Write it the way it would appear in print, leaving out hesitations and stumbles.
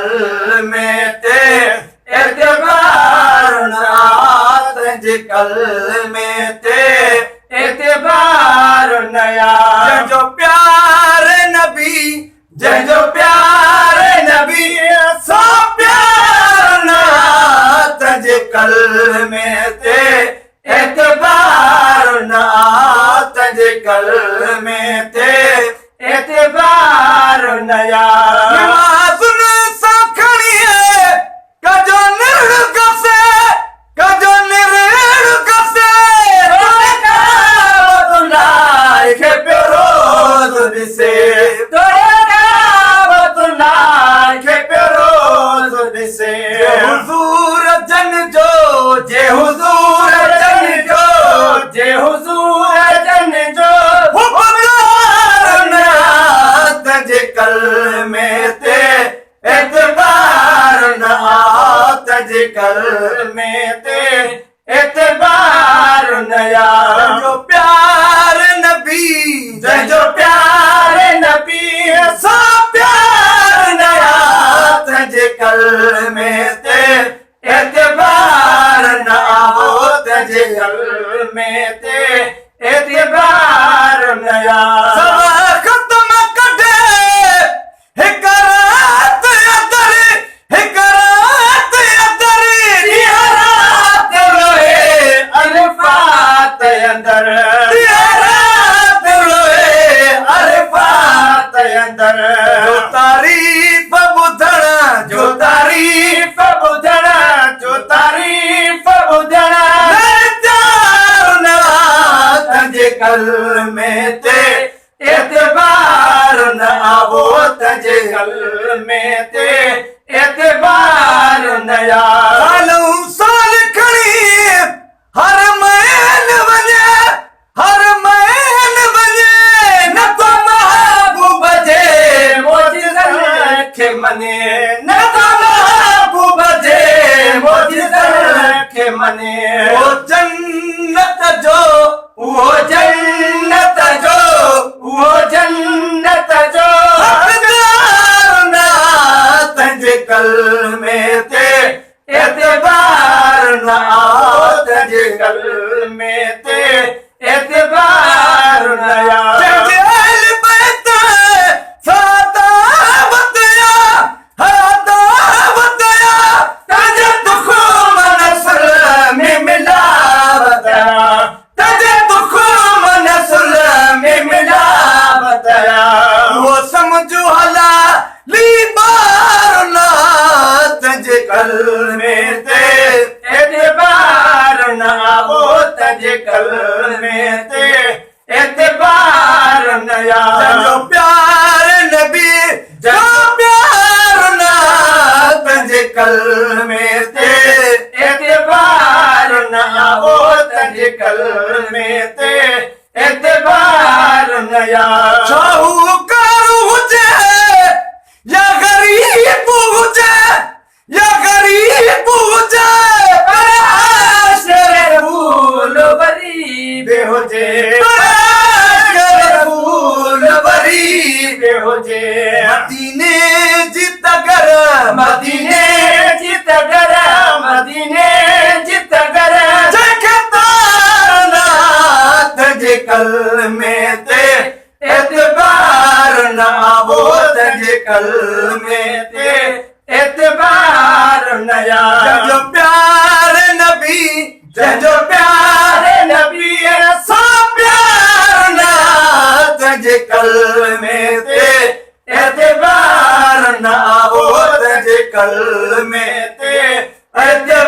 ڪلمي تي اعتبار نه آ تنهنجي ڪلمي تي اعتبار نه آ. جنهن جو پيار نبي جنهن جو پيار نبي سان پيار نه آ تنهنجي ڪلمي تي اعتبار نه آ تنهنجي ڪلمي تي اعتبار نه آ. نمازن سان کڻي ڪجو نرڙ کسي ڪجو نرڙ کسي توڙي ڪعبة الله کي پيو روز ڏسي توڙي ڪعبة الله کي پيو روز ڏسي جي حضور جن جو جي حضور جن جو جي حضور جن جو حبدار نه تنهنجي ڪلمي تي اعتبار نه آ تنهنجي ڪلمي تي اعتبار نه آ. جنهن جو پيار نبي جنهن جو پيار نبي سان پيار نه آ تنهنجي ڪلمي تي اعتبار نه آ تنهنجي ڪلمي تي اعتبار نه آ. سوا ختم ڪڍي هڪ رات اندر هڪ رات اندر ڏينهن رات روئي عرفات اندر ڏينهن رات روئي عرفات اندر جو تعريف ٻڌڻ جو تعريف ٻڌڻ جو تعريف ٻڌڻ تيار نه تنهنجي ڪلمي تي اعتبار نه آهو تنهنجي ڪلمي تي اعتبار نه آ. سالئون سال کڻي هر مئل وڃي هر مئل وڃي نه ٿو محبوب جي معجزن کي مڃي نه ٿو محبوب جي معجزن کي مڃي. اهو جنت جو اهو جنت جو اهو جنت جو حقدار نه تنهنجي ڪلمي تي اعتبار نه آ تنهنجي ڪلمي تي اعتبار نه آ. تنهنجي اهل بيت سان دعوت آ اعتبار نه آ. جنهن جو پيار نبي جو پيار نه تنهنجي ڪلمي تي اعتبار نه آ. او تنهنجي ڪلمي تي اعتبار نه آ. شاهوڪار هجي يا غريب هجي يا غريب هجي پر عاشق رسول وري به هجي پر عاشق رسول وري به هجي مديني جي تگر مديني جي تگر مديني جي تگر جنهن کي تار نه تنهنجي ڪلمي تي اعتبار نه آهو تنهنجي ڪلمي تي اعتبار نه آ. جنهن جو پيار نبي جنهن جو پيار نبي سان پيار نه آ تنهنجي ڪلمي تي اعتبار نه آهو تنهنجي ڪلمي تي اعتبار.